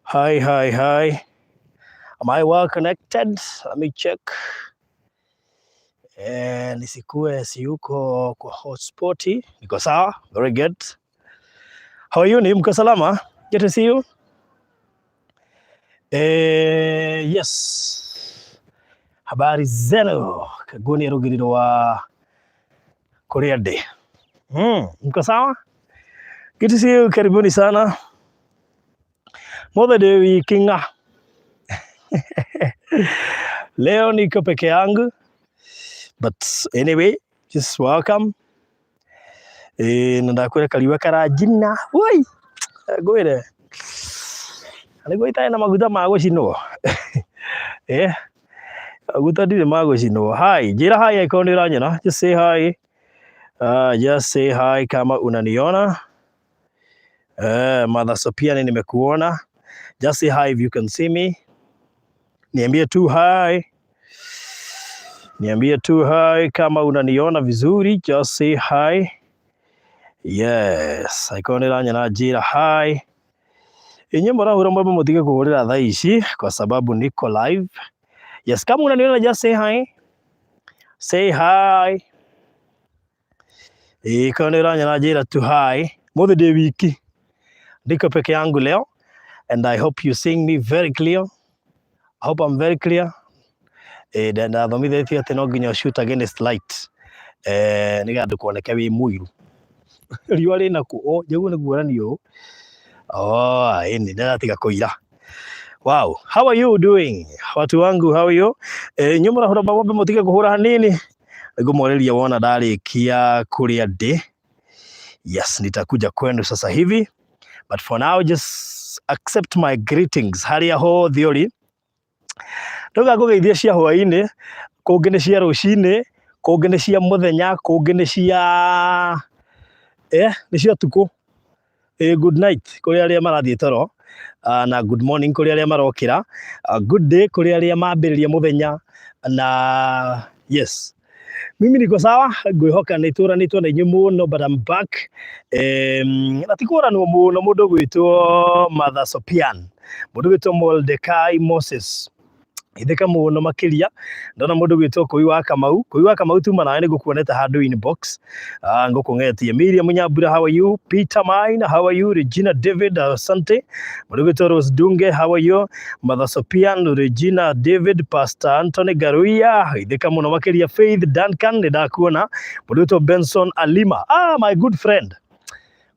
Hi, hi, hi. Am I well connected? Let me check. Nisikue siuko kwa hotspot. Niko sawa? Very good. How are you? Ni mko salama? Good to see you. Yes. Habari zenu. Kaguni rugiriro wa Korea Day. Mko sawa? Good to see you. Karibuni sana. Mother Day wikinga. Leo niko peke yangu. But anyway, just welcome. Na ndakwĩra kariũa karanjina. Woi, ngwĩre. Nĩguo itarĩ na maguta ma gũcinwo. Maguta ndirĩ ma gũcinwo. Hi, njĩra hi angĩkorwo nĩ ũranyona. Just say hi. Just say hi kama unaniona. Mother Sopiani nimekuona. Just say hi if you can see me. Niambie tu hi. Niambie tu hi kama unaniona vizuri. Just say hi. Yes, angĩkorwo nĩ ũranyona njĩra hi. Inyuĩ mũrahũra mwembe mũtige kũhũrĩra thaa ici kwa sababu niko live. Yes, kama unaniona just say hi. Say hi. Ĩĩ, kama nĩ ũranyona njĩra tu hi. Mũthĩ ndĩ wiki. Niko peke yangu leo and I hope you seeing me very clear. I hope I'm very clear. Ndathomithĩtio atĩ no nginya shoot against light. Nĩgetha ndũkoneke wĩ mũiru. Riũa rĩna kũ? Oh, njagua nĩ kuonania ũũ. Oh, ĩni ndĩratiga kũira. Wow, how are you doing? Watu wangu, how are you? Inyuĩ mũrahũra magombe mũtige kũhũra hanini. Nĩngũmwarĩria wona ndarĩkia kũrĩa ndĩ. Yes, nitakuja kwenu sasa hivi. But for now, just accept my greetings. Harĩa hothe ũrĩ. Ndauga ngũgeithia cia hwaĩ-inĩ, kũngĩ nĩ cia rũcinĩ, kũngĩ nĩ cia mũthenya, kũngĩ nĩ cia nĩ cia ũtukũ. Good night kũrĩ arĩa marathiĩ toro, na good morning kũrĩ arĩa marokĩra, good day kũrĩ arĩa mambĩrĩria mũthenya, na yes. Mimi niko sawa, ngwĩhoka nĩ tũranĩtwo na inyuĩ mũno, but I'm back. Na ti kũranwo mũno mũndũ ũgwĩtwo Mother Sopian, mũndũ ũgwĩtwo Mordecai Moses. Ithĩka mũno makĩria ndona mũndũ ũgwĩtwo Kũi wa Kamau. Kũi wa Kamau tuma nawe nĩ ngũkuonete handũ inbox. Ngũkũng'etie. Miriam Nyambura, how are you? Peter Mine, how are you? Regina David, asante. Mũndũ ũgwĩtwo Rose Dunge, how are you? Mother Sopian, Regina David, Pastor Anthony Garuia, ithĩka mũno makĩria. Faith Duncan, nĩ ndakuona. Mũndũ ũgwĩtwo Benson Alima, my good friend.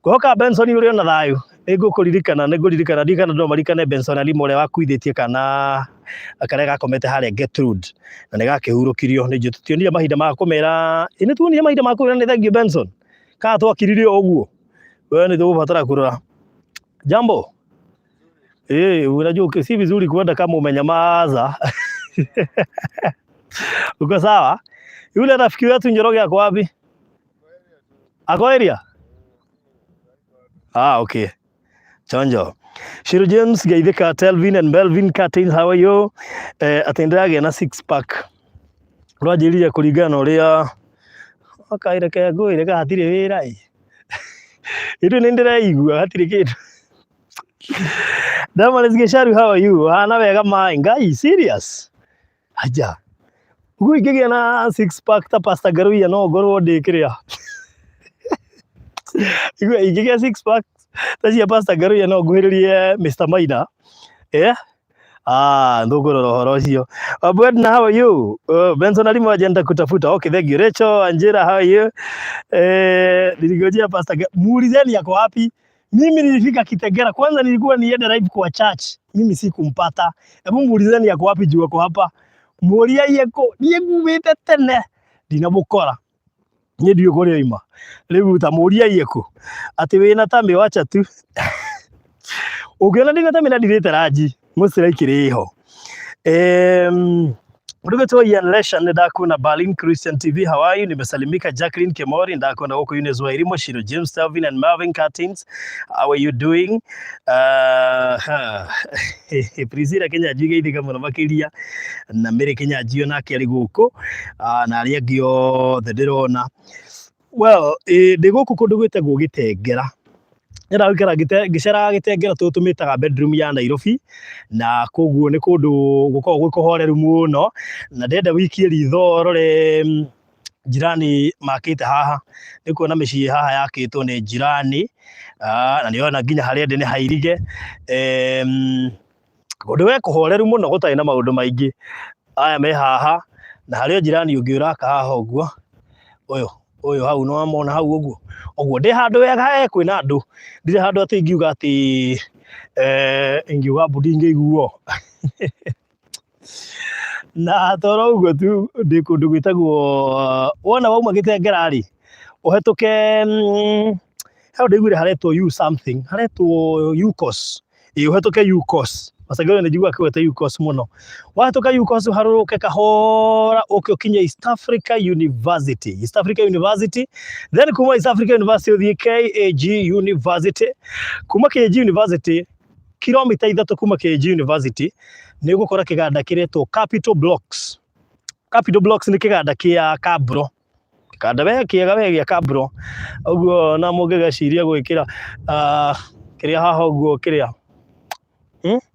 Ngũhoka Benson ũrĩ ona thayũ. Nĩ ngũkũririkana, nĩ ngũririkana, ndirikana no maririkane Benson Alima ũrĩa wakuithĩtie kana karĩa gakomete harĩa Gertrude na nĩ gakĩhurũkirio. Nĩ njũĩ tũtionire mahinda ma kũmera, ĩ nĩ tuonire mahinda ma kũmera nĩ thengiũ Benson. Kana twakiririe o ũguo. We nĩ tũgũbatara kũrora. Jambo. Unajua si vizuri kuenda kama umenyamaza. Uko sawa? Yule rafiki wetu Njoroge ako wapi? Ako area? Ah, okay. Chonjo. Shiro James Geithika, Telvin and Melvin Curtains, how are you? Atĩ ndĩragĩa na six pack. Ũranjĩrire kũringana na ũrĩa okaireke ngwĩre ka hatirĩ wĩra ĩ. Ithuĩ nĩ ndĩreigua hatirĩ kĩndũ. Damaris Gesharu, how are you? Hana wega mai. Ngai, serious? Aja. Ũguo ingĩgĩa na six pack ta Pastor Garuia no ngorwo ndĩ kĩrĩa. Igua ingĩgĩa six pack ta cia Pastor Garuia no nguhĩrĩrie Mr. Maina. Ah, ndũkũrora ũhoro ũcio. Edna, how are you? Benson Alimo agenda kutafuta. Okay, thank you. Rachel Anjera, how are you? Niligojea Pastor muulizeni yako wapi? Mimi nilifika Kitengela. Kwanza nilikuwa niende live kwa church. Mimi sikumpata. Hebu muulizeni yako wapi juu ako hapa. Mũria yeko. Niĩ ngumĩte tene. Ndinamũkora. Niĩ ndiũĩ kũrĩa oima. Rĩu ta mũria yeko. Atĩ wĩna tamĩ wacha tu. Ũngĩona ndĩna tamĩ na ndirĩte ranji, mũcira ikĩrĩ ho. Mũndũ Ian Leshan ndakuona Berlin Christian TV, how are you? Nimesalimika. Jacqueline Kemori ndakuona gũkũ. Eunice Wairimo, Shiro James, Telvin and Marvin Curtains, how are you doing? Priscilla Kinyanjui geithĩka mũno makĩria na Mary Kinyanjui onake arĩ gũkũ, na arĩa angĩ othe ndĩrona. Well, ndĩ gũkũ kũndũ gwĩtagwo Gĩtengera. Nyendaga gũikara ngĩceraga Gĩtengera tondũ tũmĩtaga bedroom ya Nairobi, na koguo nĩ kũndũ gũkoragwo gwĩ kũhoreru mũno, na ndĩrenda ũikie ritho ũrore jirani makĩte haha, nĩ ũkuona mĩciĩ haha yakĩtwo nĩ jirani, na nĩ ũrona nginya harĩa ndĩ nĩ hairige, kũndũ we kũhoreru mũno gũtarĩ na maũndũ maingĩ. Aya me haha, na harĩ o jirani ũngĩ ũraka haha ũguo, ũyũ ũyũ hau nĩ wamona hau ũguo, ũguo ndĩ handũ hega he kwĩna andũ, ndirĩ handũ atĩ ingiuga atĩ ingiuga mbu ndingĩiguo. Na toro ũguo tu ndĩ kũndũ gwĩtagwo, wona wauma Gĩtengera rĩ, ũhetũke he handũ ndaiguire haretwo U something, haretwo UCOS, ĩĩ ũhetũke UCOS, Masangĩro nĩ njiguaga akĩgweta UCOS mũno. Wahĩtũka UCOS ũharũrũke kahora ũke ũkinye East Africa University, East Africa University, then kuma East Africa University ũthiĩ KAG University, kuma KAG University kilomita 3 kuma KAG University nĩ ũgũkora kĩganda kĩretwo Capital Blocks. Capital Blocks nĩ kĩganda kĩa Kabro. Kĩganda we kĩega we gĩa Kabro. Ũguo na mũngĩgeciria gwĩkĩra kĩrĩa haha ũguo kĩrĩa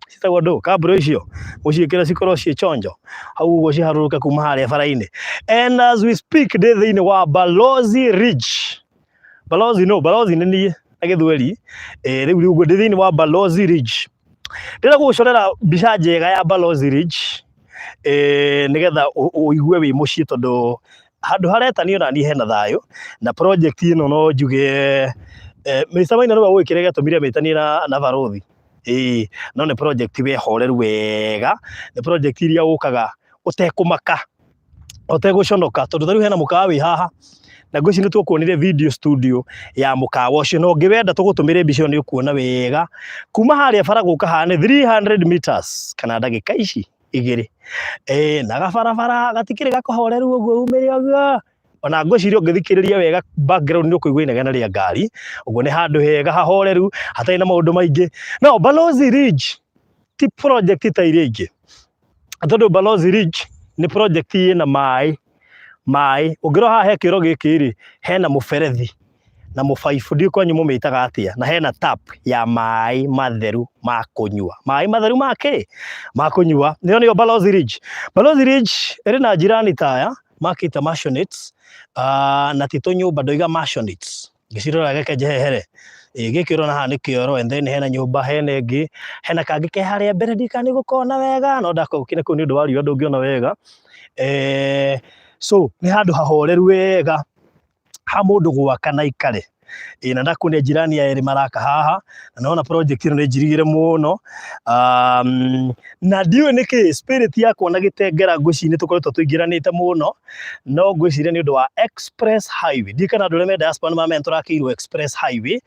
citagwo ndũ Kabro icio mũciĩkĩre cikorwo ciĩ chonjo hau ũguo ciharũrũke kuma harĩa bara-inĩ. And as we speak ndĩ thĩinĩ wa Balozi Ridge. Balozi no balozi nĩ niĩ na gĩthweri. Rĩu rĩu ũguo ndĩ thĩinĩ wa Balozi Ridge. Ndĩrenda gũgũcorera mbica njega ya Balozi Ridge nĩgetha ũigue wĩ mũciĩ tondũ handũ haretanio na niĩ hena thayũ na project ĩno no njuge Mr Maina nĩwe ũĩ kĩrĩa gĩatũmire mĩtanie na barothi. Ĩĩ no nĩ project we horeru wega, nĩ project iria ũkaga ũtekũmaka, ũtegũconoka tondũ ta rĩu hena mũkawa wĩ haha na ngwĩciria nĩ tũkuonire video studio ya mũkawa ũcio na ũngĩwenda tũgũtũmĩre mbica ĩyo nĩ ũkuona wega. Kuma harĩa bara gũka haha nĩ 300 meters kana ndagĩka ici 2. Na gabarabara gatikĩrĩ gakũhoreru ũguo umĩre ũguo. Ona ngwĩciria ũngĩthikĩrĩria wega background nĩ ũkũigua inegene rĩa ngari. Ũguo nĩ handũ hega hahoreru hatarĩ na maũndũ maingĩ. No Balozi Ridge ti project ta iria ingĩ. Tondũ Balozi Ridge nĩ project ĩna maĩ, maĩ. Ũngĩrora haha he kĩoro gĩkĩ rĩ, hena mũberethi na mũbaibũ, ndiũĩ kwanyu mũmĩtaga atĩa, na hena tap ya maĩ matheru ma kũnyua. Maĩ matheru ma kĩ? Ma kũnyua. Ĩyo nĩyo Balozi Ridge. Balozi Ridge ĩrĩ na jirani ta aya makĩte mansionettes, na ti tũnyũmba ndoiga mansionettes. Ngĩcirora reke njehehere. Ĩĩ gĩkĩ ũrona haha nĩ kĩoro and then hena nyũmba, hena ĩngĩ, hena kangĩ ke harĩa mbere ndiũĩ kana nĩ ũgũkona wega, no ndakũkina kũu nĩ ũndũ wa riũa ndũngĩona wega. So nĩ handũ hahoreru wega ha mũndũ gwaka na aikare. Ĩĩ na ndakuonia jirani aya erĩ maraka haha, na nĩwona project ĩno nĩ njirigĩre mũno. Na ndiũĩ nĩkĩ spirit yakwa na Gĩtengera ngwĩciria nĩ tũkoretwo tũingĩranĩte mũno, no ngwĩciria nĩ ũndũ wa Express Highway. Ndiũĩ kana andũ arĩa me diaspora nĩ maramenya tũrakĩirwo Express Highway.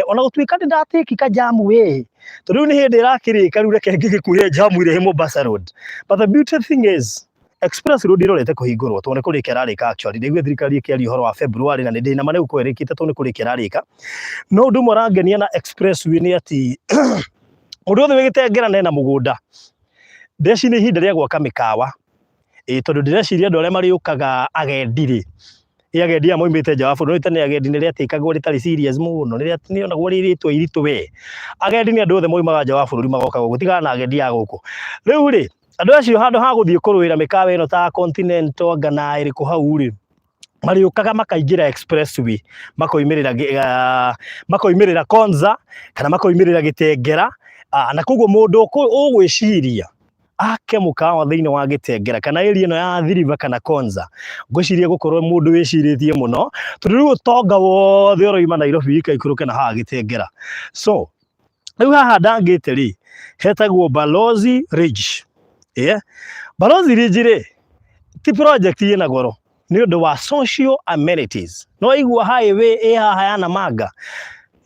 Ona gũtuĩka nĩ ndatĩki kajamu ĩ, tondũ rĩu nĩ hĩndĩ ĩrakĩrĩka rĩu reke ngĩgĩkuhe jamu ĩrĩa ĩ Mombasa Road. But the beauty thing is, Express Road ĩrorete kũhingũrwo tondũ nĩ kũrĩka ĩrarĩka actually. Ndaiguire thirikari ĩkĩaria ũhoro wa February na nĩ ndĩ na ma nĩ gũkorwo ĩrĩkĩte tondũ nĩ kũrĩka ĩrarĩka. No ũndũ ũmwe ũrangenia na Expressway nĩ atĩ mũndũ wothe wĩ Gĩtengera na ena mũgũnda, ndĩreciria nĩ ihinda rĩa gwaka mĩkawa. Ĩĩ tondũ ndĩreciria andũ arĩa marĩũkaga agendi rĩ, ĩ agendi aya maumĩte nja wa bũrũri, tene agendi nĩ rĩatĩkagwo rĩtarĩ serious mũno, nĩrĩonagwo rĩ rĩtwa iritũ we. Agendi nĩ andũ othe maumaga nja wa bũrũri magoka gũkũ, tigana na agendi a gũkũ. Rĩu rĩ, andũ acio handũ ha gũthiĩ kũrũĩra mĩkawa ĩno ta Continental anga na ĩrĩkũ hau rĩ, marĩũkaga makaingĩra Expressway, makoimĩrĩra makoimĩrĩra Konza kana makoimĩrĩra Gĩtengera, na koguo mũndũ ũgwĩciria ake mũkawa thĩinĩ wa Gĩtengera kana area ĩno ya Athi River kana Konza, ngwĩciria gũkorwo mũndũ wĩcirĩtie mũno, tondũ rĩu ũtonga wothe ũroima Nairobi ikaikũrũke na haha Gĩtengera. So rĩu haha ndangĩte rĩ, hetagwo Balozi Ridge. Yeah. Balozi Ridge rĩ, ti project ĩna goro nĩ ũndũ wa social amenities. No waigua highway ĩ haha ya Namanga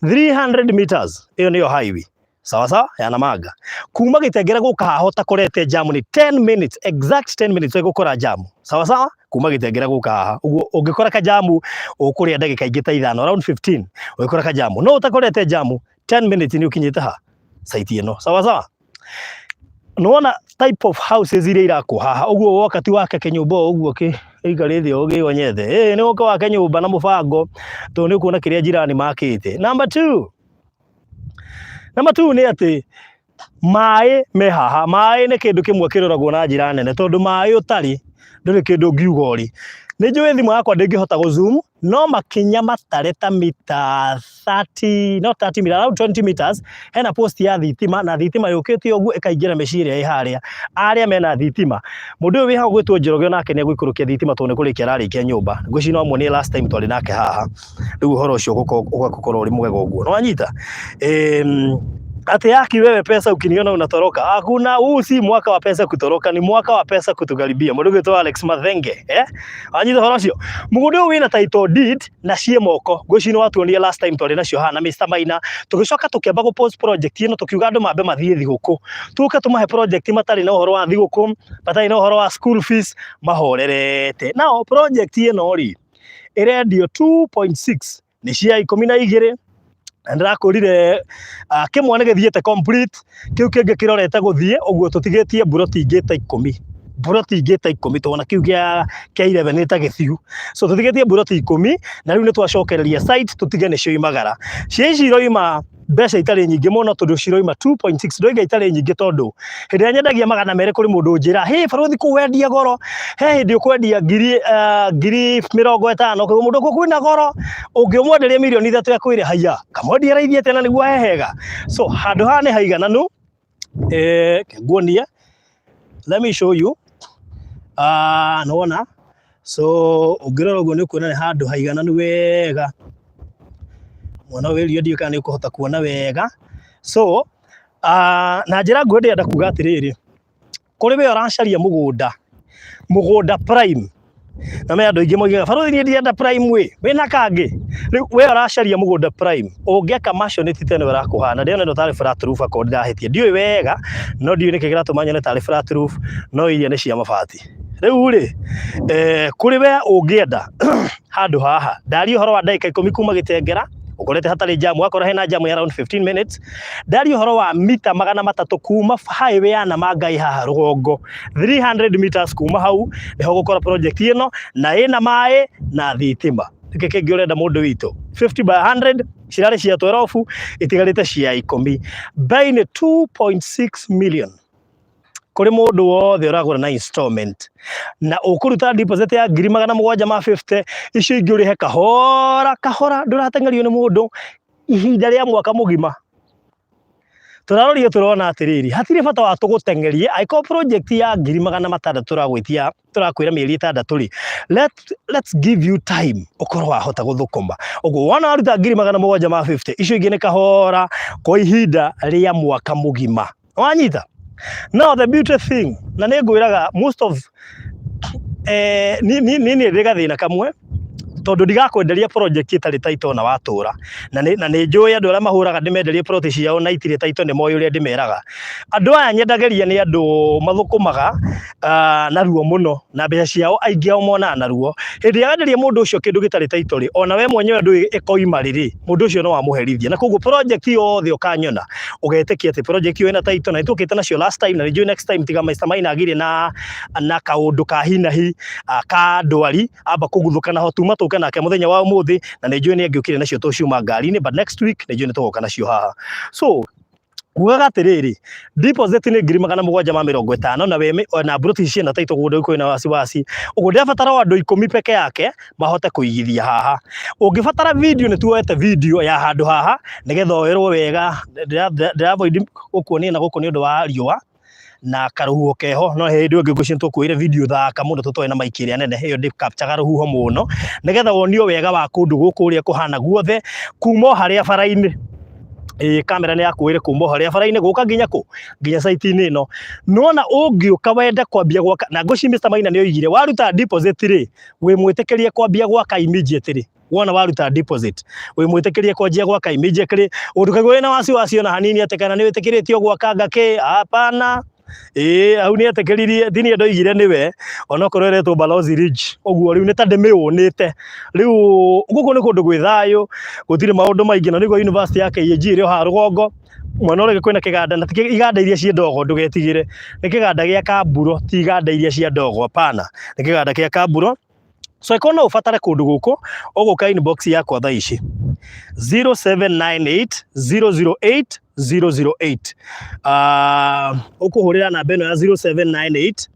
300 meters, ĩyo nĩyo highway. Sawa sawa ya Namanga. Kuma Gĩtengera gũka haha ũtakorete jamu nĩ 10 minutes, exact 10 minutes ũgũkora jamu. Sawa sawa kuma Gĩtengera gũka haha. Ũguo ũngĩkora kajamu ũkũrĩa ndagĩka ingĩ ta 5, around 15 ũgĩkora kajamu. No ũtakorete jamu 10 minutes nĩ ũkinyĩte ha site ĩno. Sawa sawa. Nĩwona type of houses iria irakwo haha ũguo woka ti wake kĩnyũmba o ũguo kĩikarĩte ũguo kĩgonyete. Ĩĩ nĩ ũka wake nyũmba na mũbango tondũ nĩ ũkuona kĩrĩa jirani makĩte. Number 2, Number 2 nĩ atĩ maĩ me haha. Maĩ nĩ kĩndũ kĩmwe kĩroragwo na njĩra nene tondũ maĩ ũtarĩ ndũrĩ kĩndũ ũngiuga ũrĩ. Nĩ njũĩ thimũ yakwa ndĩngĩhota gũ zoom no makinya matare ta mita 30, not 30 meters, around 20 meters, hena post ya thitima na thitima yũkĩte ũguo ĩkaingĩra mĩciĩ ĩrĩa ĩ harĩa. Arĩa mena thitima, mũndũ ũyũ wĩ hau ũgwĩtwo Njoroge onake nĩ egũikũrũkia thitima tondũ nĩ kũrĩkia ararĩkia nyũmba. Ngwĩciria no muonire last time twarĩ nake haha. Rĩu ũhoro ũcio ũgakorwo ũrĩ mwega ũguo. Nĩwanyita? Ati yaki wewe pesa ukiniona unatoroka. Hakuna, huu si mwaka wa pesa kutoroka, ni mwaka wa pesa kutukaribia. Mũndũ ũgwĩtwo Alex Mathenge, eh? Wanyita ũhoro ũcio? Mũgũnda ũyũ wĩna title deed na ciĩ moko. Ngwĩciria nĩwatuonia last time twarĩ nacio haha na Mr. Maina. Tũgĩcoka tũkĩamba gũ post project ĩno tũkiuga andũ mambe mathiĩ thigũkũ. Tũke tũmahe project matarĩ na ũhoro wa thigũkũ, matarĩ na ũhoro wa school fees, mahorerete. Now project ĩno rĩ, ĩrendio 2.6 nĩ cia 12 na ndĩrakũrire kĩmwe nĩ gĩthiĩte complete, kĩu kĩngĩ kĩrorete gũthiĩ, ũguo tũtigĩtie mburoti ingĩ ta 10, mburoti ingĩ ta 10 tondũ kĩu kĩa 11 nĩ ta gĩthiu. So tũtigĩtie mburoti 10 na rĩu nĩ twacokereria site tũtige nĩ cioimagara. Cia ici iroima mbeca itarĩ nyingĩ mũno tondũ ciroima 2.6. Ndoiga itarĩ nyingĩ tondũ hĩndĩ ĩrĩa nyendagia 200 kũrĩ mũndũ ũnjĩra, hĩ barũthi kũu wendia goro, he hĩndĩ ũkwendia 50,000, ũkaigua mũndũ kũu kwĩna goro, ũngĩmwenderia 3 mirioni akwĩre haiya, kamwendia raithi atĩa na nĩguo he hega. So handũ haha nĩ haigananu, nguonie, let me show you. Nĩwona? So ũngĩrora ũguo nĩ ũkuona nĩ handũ haigananu wega. Mwana ũyũ wĩrio ndiũĩ kana nĩ ũkũhota kuona wega. So na njĩra nguhĩ ndĩrenda kuga atĩrĩrĩ, kũrĩ we ũracaria mũgũnda, mũgũnda prime, na me andũ aingĩ moigaga barũthi niĩ ndirenda prime wĩ, wĩna kangĩ? Rĩu we ũracaria mũgũnda prime, ũngĩaka maisonette ta ĩno ĩrakũhana, ndĩrona ĩno tarĩ flat roof akorwo ndirahĩtia, ndiũĩ wega, no ndiũĩ nĩkĩ kĩratũma nyone tarĩ flat roof, no iria nĩ cia mabati. Rĩu rĩ, kũrĩ we ũngĩenda handũ haha, ndaria ũhoro wa ndagĩka 10 kuma Gĩtengera, ũkorete hatarĩ jamu, wakorwo hena jamu ya around 15 minutes, ndaria ũhoro wa mita 300 kuma highway ya Namanga ĩ haha rũgongo, 300 meters kuma hau, nĩho ũgũkora project ĩno, na ĩna maĩ na thitima. Nĩkĩ kĩngĩ ũrenda mũndũ witũ? 50 by 100, cirarĩ cia 12, itigarĩte cia 10. Bei nĩ 2.6 million. Kũrĩ mũndũ wothe ũragũra na installment na ũkũruta deposit ya 750,000, icio ingĩ ũrĩhe kahora kahora, ndũrateng'erio nĩ mũndũ ihinda rĩa mwaka mũgima. Tũraroria tũrona atĩrĩrĩ, hatirĩ bata wa tũgũteng'erie, angĩkorwo project ya 600,000 tũragwĩtia, tũrakwĩra mĩeri 6 rĩ, let's give you time ũkorwo wahota gũthũkũma. Ũguo wona waruta 750,000, icio ingĩ nĩ kahora kwa ihinda rĩa mwaka mũgima. Wanyita? Now the beauty thing, na nĩ ngwĩraga most of niĩ ndĩ gathĩna kamwe tondũ ndigakwenderia project ĩtarĩ title na watũra, na nĩ njũĩ andũ arĩa mahũraga ndĩmenderie plot ciao na itirĩ title nĩ moĩ ũrĩa ndĩmeraga. Andũ aya nyendagĩria nĩ andũ mathũkũmaga na ruo mũno, na mbeca ciao aingĩ ao monaga na ruo. Hĩndĩ ĩrĩa wenderia mũndũ ũcio kĩndũ gĩtarĩ title rĩ, ona we mwenyewe ndũĩ ĩkoima rĩ, mũndũ ũcio no amũherithie. Na koguo project yothe ũkanyona ũgetĩkia atĩ project ĩyo ĩna title, na nĩtũkĩte nacio last time, na nĩnjũĩ next time tiga Mr. Maina agire na kaũndũ ka hi na hi ka ndwari amba kũguthũka naho, tuma tũke nake mũthenya wa ũmũthĩ, na nĩnjũĩ nĩ angĩũkire nacio tũciuma ngari-inĩ, but next week nĩnjũĩ nĩ tũgoka nacio haha. So ngugaga atĩrĩrĩ, deposit nĩ 750,000 na we na mburoti ici ciĩna title, ũguo ndũgũkorwo na wasiwasi. Ũguo ndĩrabatara o andũ 10 peke yake mahote kũigithia haha. Ũngĩbatara video, nĩ tuoete video ya handũ haha nĩgetha werwo wega. Ndĩra avoid gũkuonia na gũkũ nĩ ũndũ wa riũa na karũhuho keho, no hĩndĩ ĩyo ĩngĩ ngwĩciria nĩtũkuoire video thaka mũno tũtoĩ na mic ĩrĩa nene, ĩyo ndĩ capture rũhuho mũno, nĩgetha wonio wega wa kũndũ gũkũ ũrĩa kũhana guothe kuma o harĩa bara-inĩ. Ĩĩ kamera nĩ yakuoire kuma o harĩa bara-inĩ gũka nginya kũ? Nginya site-inĩ ĩno. Nĩwona ũngĩũka wende kwambia gwaka, na ngwĩciria Mr. Maina nĩ oigire waruta deposit rĩ, wĩ mwĩtĩkĩrie kwambia gwaka immediately. Wona waruta deposit wĩ mwĩtĩkĩrie kwanjia gwaka immediately, ndũkaigua wĩna wasiwasi ona hanini atĩ kana nĩ wĩtĩkĩrĩtio gwaka ngakĩ, hapana. Ĩĩ hau nĩ etĩkĩririe, ti niĩ ndoigire nĩwe, onokorwo ĩretwo Balozi Ridge, ũguo rĩu nĩ ta ndĩmĩũnĩte. Rĩu gũkũ nĩ kũndũ gwĩ thayũ, gũtirĩ maũndũ maingĩ, na nĩguo university ya KAG ĩrĩ o haha rũgongo, mwena ũrĩa ũngĩ kwĩna kĩganda, na ti iganda iria ciĩ ndogo ndũgetigĩre, nĩ kĩganda gĩa Kamburo, ti iganda iria cia ndogo, hapana, nĩ kĩganda kĩa Kamburo. So ĩkorwo no ũbatare kũndũ gũkũ, ũgũka inbox yakwa thaa ici 0798 008. 008. Ũkũhũrĩra namba ĩno ya 0798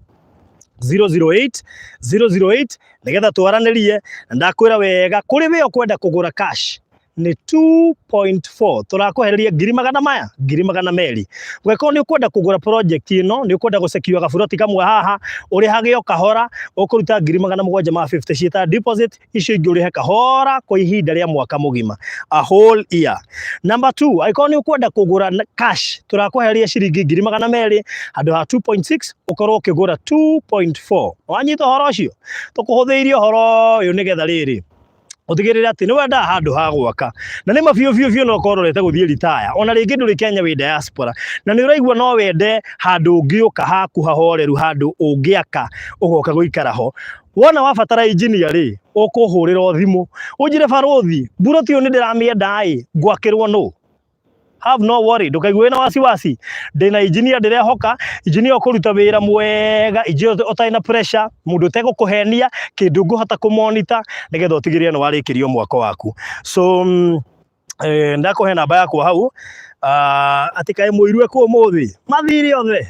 008 008 nĩgetha twaranĩrie, na ndakwĩra wega kũrĩ we ũkwenda kũgũra cash nĩ 2.4, tũrakwehereria ngiri magana maya, 200,000. Ũngĩkorwo nĩ ũkwenda kũgũra project ĩno, nĩ ũkwenda gũcekio gaburoti kamwe haha, ũrĩhage o kahora, ũkũruta 750,000 ciĩta deposit, icio ingĩ ũrĩhe kahora kwa ihinda rĩa mwaka mũgima, a whole year. Number 2, angĩkorwo nĩ ũkwenda kũgũra cash, tũrakwehereria ciringi 200,000, handũ ha 2.6 ũkorwo ũkĩgũra 2.4. Wanyita ũhoro ũcio? Tũkũhũthĩirie ũhoro ũyũ nĩgetha rĩrĩ ũtigĩrĩre atĩ nĩ wendaga handũ ha gwaka na nĩ ma biũ biũ biũ no ũkorwo ũrorete gũthiĩ retire, ona rĩngĩ ndũrĩ Kenya, wĩ diaspora, na nĩ ũraigua no wende handũ ũngĩũka haku hahoreru, handũ ũngĩaka ũgoka gũikara ho. Wona wabatara engineer rĩ, ũkũhũrĩra o thimũ ũnjĩre, "Barũthi, mburoti ũyũ nĩ ndĩramĩenda ĩ, ngwakĩrwo nũ?" Have no worry, ndũkaigue wĩna wasiwasi, ndĩna engineer ndĩrehoka, engineer ũkũruta wĩra mwega, engineer ũtarĩ na pressure, mũndũ ũtegũkũhenia kĩndũ, ngũhota kũmonita nĩgetha ũtigĩrĩre nĩ warĩkĩrio mwako waku. So ndakũhe namba yakwa hau. Atĩ kaĩ mũirue kũ ũmũthĩ mathire othe,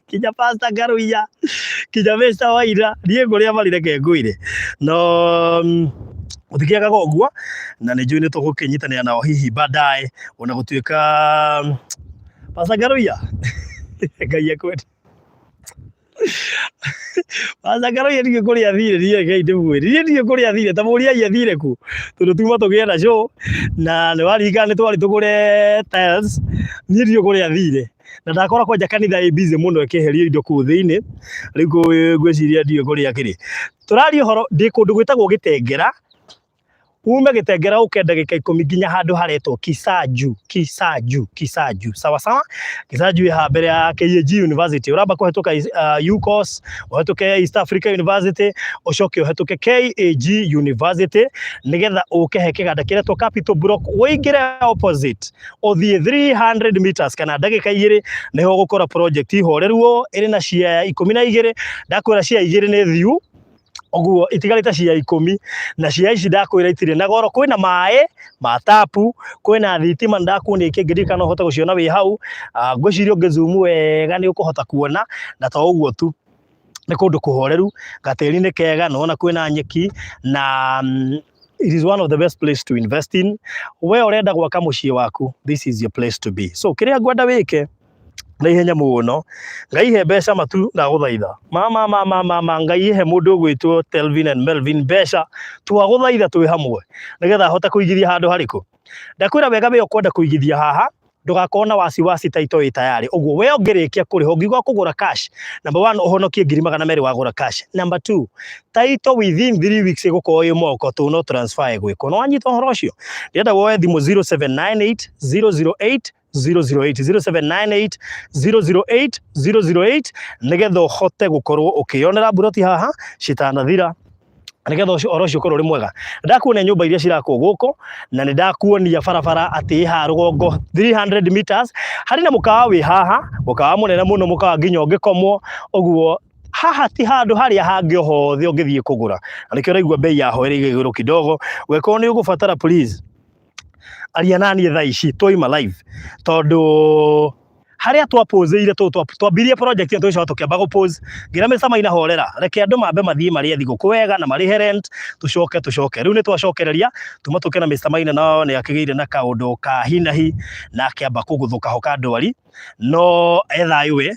kinya Pastor Ngaruiya, kinya Mr. Waira, niĩ ngũrĩa marĩ, reke ngwĩre no gũtikĩagaga ũguo, na nĩ njũĩ nĩ tũgũkĩnyitanĩra nao hihi baadaye, ona gũtuĩka Pastor Ngaruiya, Ngai akwende. Pastor Ngaruiya ndiũĩ kũrĩa athire, niĩ Ngai ndĩmwĩre, niĩ ndiũĩ kũrĩa athire, ta mũriai athire kũ, tondũ tuma tũgĩe na show na nĩ waririkana nĩ twarĩ tũgũre tiles, niĩ ndiũĩ kũrĩa athire, na ndakora kwanja kanitha ĩ busy mũno ĩkĩeheria indo kũu thĩinĩ. Rĩu ngwĩciria ndiũĩ kũrĩa akĩrĩ. Tũraria ũhoro ndĩ kũndũ gwĩtagwo Gĩtengera, ume Gĩtengera ũke ndagĩka 10 nginya handũ haretwo Kisaju, Kisaju, Kisaju, sawa sawa. Kisaju ĩ haha mbere ya KAG University. Ũramba kũhetũka UCOS, ũhetũke East Africa University, ũcoke ũhetũke KAG University nĩgetha ũke he kĩganda kĩretwo Capital Block, ũingĩre opposite, ũthiĩ 300 meters kana ndagĩka 2, nĩho ũgũkora project horeru ũũ ĩrĩ na cia 12. Ndakwĩra cia 2 nĩ thiu ũguo, itigarĩte cia 10, na cia ici ndakwĩra itirĩ na goro. Kwĩna maĩ ma tapu, kwĩna thitima, ndakuonia ikĩngĩ kana ũhote gũciona wĩ hau. Ngwĩciria ũngĩ zoom wega nĩ ũkũhota kuona, na to ũguo tu, nĩ kũndũ kũhoreru, gatĩri nĩ kega, nĩwona kwĩna nyeki, na it is one of the best place to invest in. We ũrenda gwaka mũciĩ waku, this is your place to be. So kĩrĩa ngwenda wĩke na ihenya mũno, Ngai he mbeca matu, ndagũthaitha, mama mama mama, Ngai he mũndũ ũgwĩtwo Telvin and Melvin mbeca, twagũthaitha twĩ hamwe, nĩgetha ahote kũigithia handũ harĩkũ. Ndakwĩra wega, we ũkwenda kũigithia haha, ndũgakorwo na wasiwasi, title ĩ tayari. Ũguo we ũngĩrĩkia kũrĩha, ũngiuga kũgũra cash, number one, ũhonokie 200,000 wagũra cash. Number two, title within 3 weeks ĩgũkorwo ĩ moko, tũ no transfer ĩgwĩkwo. No wanyita ũhoro ũcio? Ndĩrenda woe thimũ 0798 008 008, 0798 008 008, nĩgetha ũhote gũkorwo ũkĩyonera mburoti haha citanathira, nĩgetha ũhoro ũcio ũkorwo ũrĩ mwega. Ndakuonia nyũmba iria cirakwo gũkũ, na nĩ ndakuonia barabara atĩ ĩ haha rũgongo 300 meters, harĩ na mũkawa wĩ haha, mũkawa mũnene mũno, mũkawa nginya ũngĩkomwo. Ũguo haha ti handũ harĩa hangĩ o hothe ũngĩthiĩ kũgũra, na nĩkĩo ũraigua bei yaho ĩrĩ igũrũ kidogo. Ũngĩkorwo nĩ ũgũbatara, please aria naniĩ thaa ici twaima live, tondũ harĩa twapũzĩire, twambirie project ĩno, tũgĩcoka tũkĩamba gũ-pause, ngĩra Mr. Maina, horera, reke andũ mambe mathiĩ marĩe thigũkũ wega na marĩhe rent, tũcoke tũcoke. Rĩu nĩ twacokereria, tuma tũke na Mr. Maina, no nĩ akĩgĩire na kaũndũ ka hinahi na akĩamba kũgũthũka ho ka ndwari, no e thayũ we,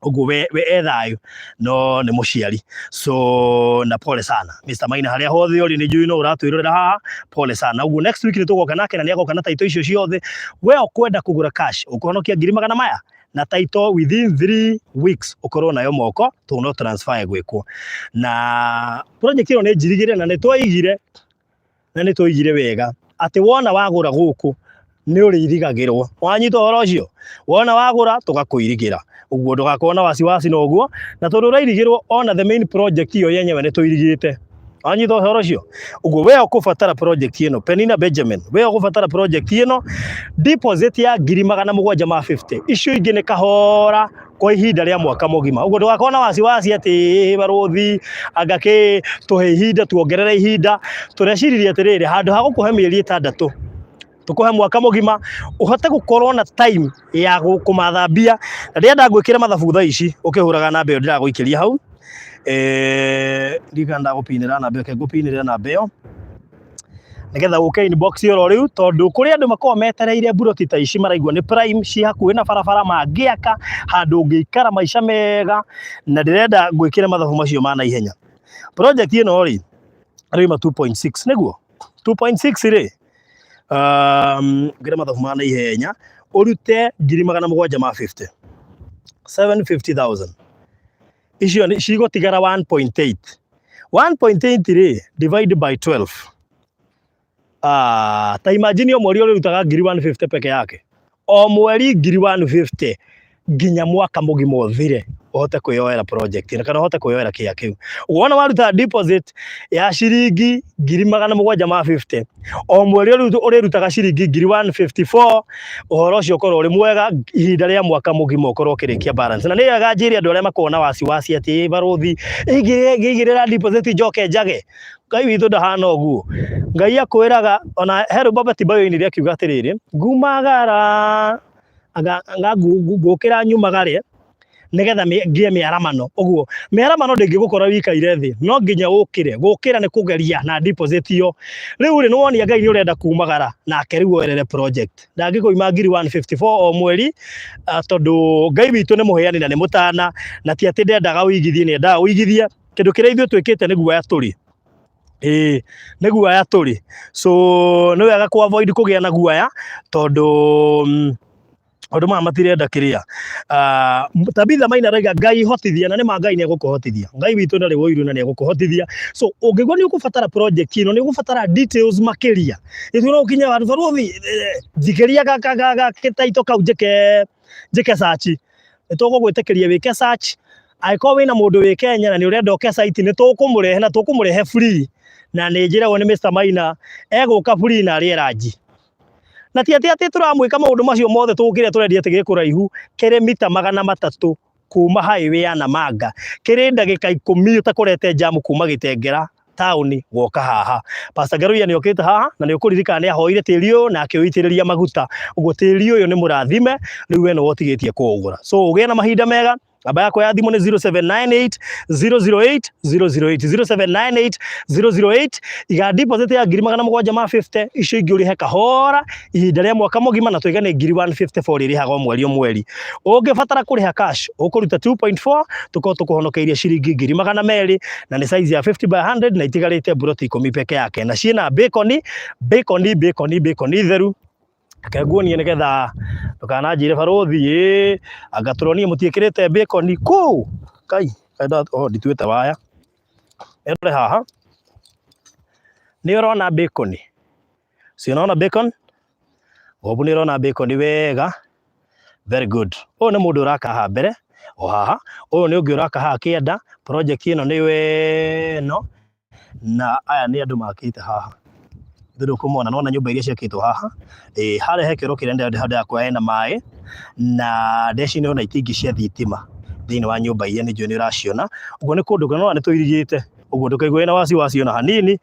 ũguo we e thayũ, no nĩ mũciari. So na pole sana Mr. Maina, harĩa hothe ũrĩ, nĩ njũĩ no ũratwĩrorera haha, pole sana. Ũguo next week nĩ tũgoka nake, na nĩ agoka na title icio ciothe. We ũkwenda kũgũra cash, ũkũhonokia ngiri magana maya, na title within 3 weeks ũkorwo nayo moko, tũ no transfer ĩgwĩkwo. Na project ĩno nĩ njirigĩre, na nĩ twaigire wega atĩ wona wagũra gũkũ nĩ ũrĩirigagĩrwo. Wanyita ũhoro ũcio? Wona wagũra, tũgakũirigĩra, ũguo ndũgakorwo na wasiwasi na ũguo, na tondũ ũrairigĩrwo, ona the main project ĩyo yenyewe nĩ tũirigĩte. Wanyita ũhoro ũcio? Ũguo we ũkũbatara project ĩno, Penina Benjamin, we ũkũbatara project ĩno, deposit ya 750,000, icio ingĩ nĩ kahora kwa ihinda rĩa mwaka mũgima. Ũguo ndũgakorwo na wasiwasi atĩ barũthi anga kĩ, tũhe ihinda, tuongerere ihinda. Tũreciririe atĩrĩrĩ, handũ ha gũkũhe mĩeri 6. Tũkũhe mwaka mũgima ũhote gũkorwo na time ya kũmatha mbia. Na ndĩrenda ngwĩkĩre mathabu thaa ici ũkĩhũraga namba ĩyo ndĩragũikĩria hau. Ndiũĩ kana ndagũpinĩra namba ĩyo, reke ngũpinĩre namba ĩyo nĩgetha ũke inbox oro rĩu, tondũ kũrĩ andũ makoragwo metereire mburoti ta ici, maraigua nĩ prime, ciĩ hakuhĩ na barabara, mangĩaka handũ ũngĩikara maica mega, na ndĩrenda ngwĩkĩre mathabu macio ma naihenya. Project ĩno rĩ, ĩrauma 2.6, nĩguo 2.6 rĩ, ngĩre mathabu ma naihenya, ũrute 750,000, 750,000 icio cigũtigara 1.8. 1.8 rĩ, divide by 12. Ah, ta imagine o mweri ũrĩrutaga ngiri 150 peke yake, o mweri ngiri 150 nginya mwaka mũgima ũthire, ũhote kwĩyoera project ĩno kana ũhote kwĩyoera kĩya kĩu. Wona waruta deposit ya ciringi 750,000, o mweri ũrĩrutaga ciringi ngiri 154. Ũhoro ũcio ũkorwo ũrĩ mwega, ihinda rĩa mwaka mũgima ũkorwo ũkĩrĩkia balance. Na nĩ wega njĩre andũ arĩa makoragwo na wasiwasi atĩ, "Barũthi, ingĩigĩrĩra deposit njoke njage." Ngai witũ ndahana ũguo. Ngai akwĩraga, ona he rwĩmbo Betty Bayo ainire akiuga atĩrĩrĩ, "Ngumagara anga ngũkĩra nyumagare nĩgetha ngĩe mĩaramano." Ũguo mĩaramano ndĩngĩgũkora wĩikaire thĩ, no nginya ũkĩre. Gũkĩra nĩ kũgeria na deposit ĩyo. Rĩu rĩ, nĩwonia Ngai nĩ ũrenda kumagara nake, rĩu oerere project. Ndangĩkũima ngiri 154 o mweri, tondũ Ngai witũ nĩ mũheani na nĩ mũtana, na ti atĩ ndendaga ũigithie, nĩ endaga ũigithie. Kĩndũ kĩrĩa ithuĩ twĩkĩte nĩ guoya tũrĩ, ĩĩ nĩ guoya tũrĩ. So nĩ wega kũ avoid kũgĩa na guoya, tondũ maũndũ maya matirenda kĩrĩa. Tabitha Maina arauga, "Ngai hotithia," na nĩ ma Ngai nĩ egũkũhotithia. Ngai witũ ndarĩ ũiru na nĩ egũkũhotithia. So ũngĩigua nĩ ũkũbatara project ĩno, nĩ ũgũbatara details makĩria, ithuĩ no ũkinye handũ, "Barũthi, njikĩria gataito kau njĩke search," nĩ tũgũgwĩtĩkĩria wĩke search. Angĩkorwo wĩna mũndũ wĩ Kenya na nĩ ũrenda oke site, nĩ tũkũmũrehe na tũkũmũrehe free, na nĩ njĩragwo nĩ Mr Maina egũka free na arĩe ranji. Na ti atĩ tũramwĩka maũndũ macio mothe tũkĩrĩa tũrendia atĩ gĩ kũraihu, kĩrĩ mita 300 kuma highway ya Namanga, kĩrĩ ndagĩka 10 ũtakorete jam kuma Gĩtengera taũni gwoka haha. Pastor Ngaruiya nĩ okĩte haha, na nĩ ũkũririkana nĩ ahoire tĩri ũyũ na akĩũitĩrĩria maguta. Ũguo tĩri ũyũ nĩ mũrathime, rĩu we nĩwe ũtigĩtie kũũgũra. So ũgĩe na mahinda mega. Namba yakwa ya thimũ nĩ 0798 008 008, 0798 008. Iga deposit ya 750,000, icio ingĩ ũrĩhe kahora ihinda rĩa mwaka mũgima, na tuige nĩ ngiri 154 rĩrĩhaga o mweri o mweri. Ũngĩbatara kũrĩha cash, ũkũruta 2.4, tũkorwo tũkũhonokeirie ciringi 200,000, na nĩ size ya 50 by 100, na itigarĩte mburoti 10 peke yake, na ciĩna balcony, balcony, balcony, balcony theru. Reke nguonie nĩgetha ndũkananjĩre, "Barũthi, ĩ anga tũronie mũtiĩkĩrĩte balcony kũu." Kai oh, ndituĩte waya. Ĩrore haha, nĩ ũrona balcony? Si unaona balcony? Gobu nĩ ũrona balcony wega? Very good. Ũyũ nĩ mũndũ ũraka haha mbere o haha, ũyũ nĩ ũngĩ ũraka haha kĩanda. Project ĩno nĩyo ĩno, na aya nĩ andũ makĩte haha. Ithuĩ ndũkũmona, nĩwona nyũmba iria ciakĩtwo haha? Ĩĩ, harĩa he kĩoro kĩrĩa ndĩrenda kuoya hena maĩ, na ndeci nĩ ona itingĩ cia thitima thĩinĩ wa nyũmba iria nĩ njũĩ nĩ ũraciona. Ũguo nĩ kũndũ kwega, nĩ tũirigĩte ũguo ndũkaigua wĩna wasiwasi ona hanini.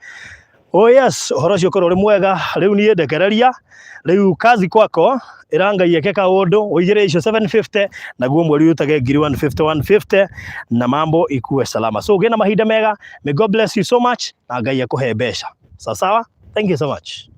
Oh yes, ũhoro ũcio ũkorwo ũrĩ mwega. Rĩu niĩ ndekereria, rĩu kazi kwako, ĩra Ngai eke kaũndũ, ũigĩre icio 750, naguo mweri ũrutage ngiri 150 150, na mambo ikuwe salama. So ũgĩe na mahinda mega. May God bless you so much, na Ngai akũhe mbeca. Sawa sawa, thank you so much.